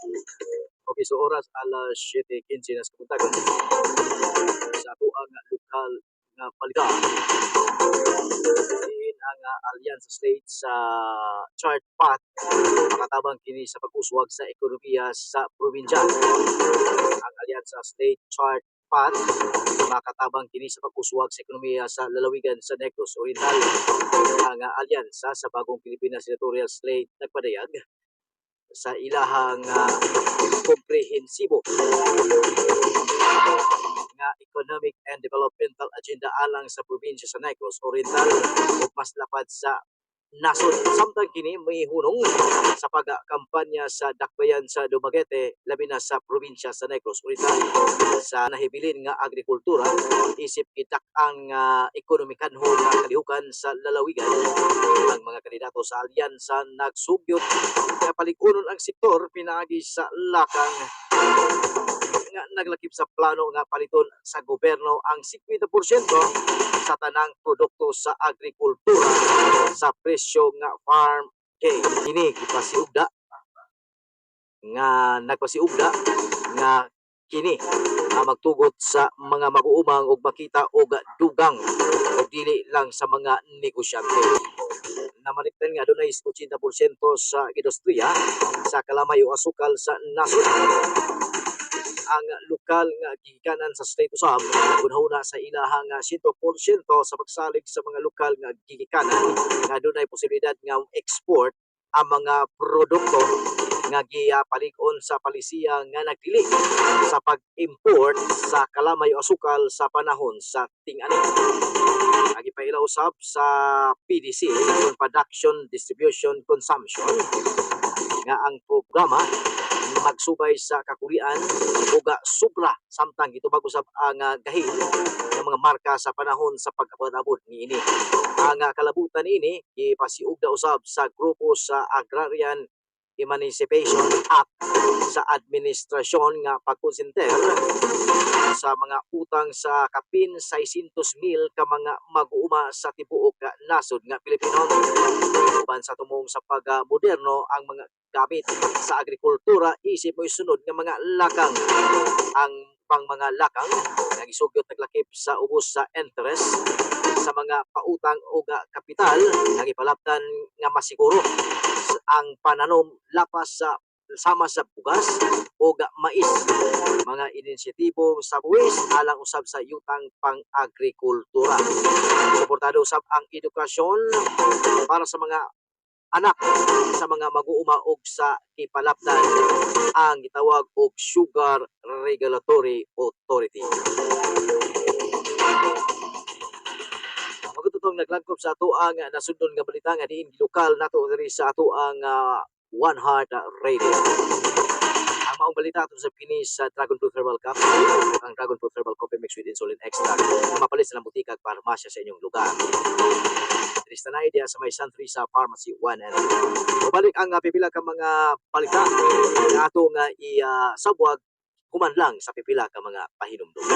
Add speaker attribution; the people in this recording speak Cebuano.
Speaker 1: Okay, so oras alas 7:15 na sa kabuntagon sa atoang lokal nga balita. Diin ang Alyansa Slate sa Chart Path makatabang kini sa pag-uswag sa ekonomiya sa probinsya. Ang Alyansa Slate Chart Path makatabang kini sa pag-uswag sa ekonomiya sa lalawigan sa Negros Oriental. Ang Alyansa sa Bagong Pilipinas Senatorial Slate nagpadayag sa ilahang komprehensibo nga economic and developmental agenda alang sa probinsya sa Negros Oriental ug mas lapad sa nasod. Samtang kini may hunong sa pagkampanya sa dakbayan sa Dumaguete, labi na sa probinsya sa Negros Oriental, sa nahibilin nga agrikultura isip gidak-an nga ekonomikanhon nga kalihukan sa lalawigan. Ang mga kandidato sa alyansa nagsugyot nga palig-unon ang sektor pinaagi sa lakang nga naglakip sa plano nga paliton sa gobyerno ang 50% sa tanang produkto sa agrikultura sa presyo nga farm gate. Kini gipasiugda nga nagpasiugda nga kini ang magtugot sa mga mag-uumang og makita og dugang og dili lang sa mga negosyante. Namaliktan nga dunay 80% sa industriya sa kalamay o asukal sa nasod. Ang lokal nga gigikanan sa slate usab gunahuna sa ilahang 100% sa pagsalig sa mga lokal nga gigikanan nga dunay posibilidad nga export ang mga produkto nga gipalig-on sa palisiya nga nagdili sa pag-import sa kalamay o asukal sa panahon sa ting-ani. Ang gipaila usab sa PDC, Production, Distribution, Consumption, nga ang programa magsubay sa kakulian ug sobra samtang gitubag usab ang gahin ng mga marka sa panahon sa pag-abot niini. Ang kalabutan niini gipasiugda usab sa grupo sa Agrarian Emancipation Act sa administrasyon nga pagkonsenter sa mga utang sa kapin 600 mil ka mga mag-uuma sa tibuok ka nasod nga Pilipino. Uban sa tumong sa pagmoderno ang mga gamit sa agrikultura isip mo isunod nga mga lakang. Ang pang mga lakang nga gisugyot naglakip sa ubos sa interest sa mga pautang o kapital nga gipalaptan nga masiguro ang pananom lapas sa sama sa bugas o mais, mga inisyatibo sa buwis alang usab sa yutang pang-agrikultura. Suportado usab ang edukasyon para sa mga anak sa mga mag-uuma og sa gipalaptan ang gitawag og Sugar Regulatory Authority. Magututong naglangkob sa atoang nasudnon nga balita nga diin lokal nato diri sa atoang One Heart Radio. Ang maong balita ato sa kini sa Dragon Fruit Herbal Capsule, ang Dragon Fruit Herbal Coffee Mix with Insulin Extract na mapalit sa butika at parmasya sa inyong lugar. Diri sa Tanay, diha sa may San Teresa Pharmacy 1 and 2. Mubalik ang pipila ka mga balita nga ato nga i-sabwag human lang sa pipila ka mga pahinumdum.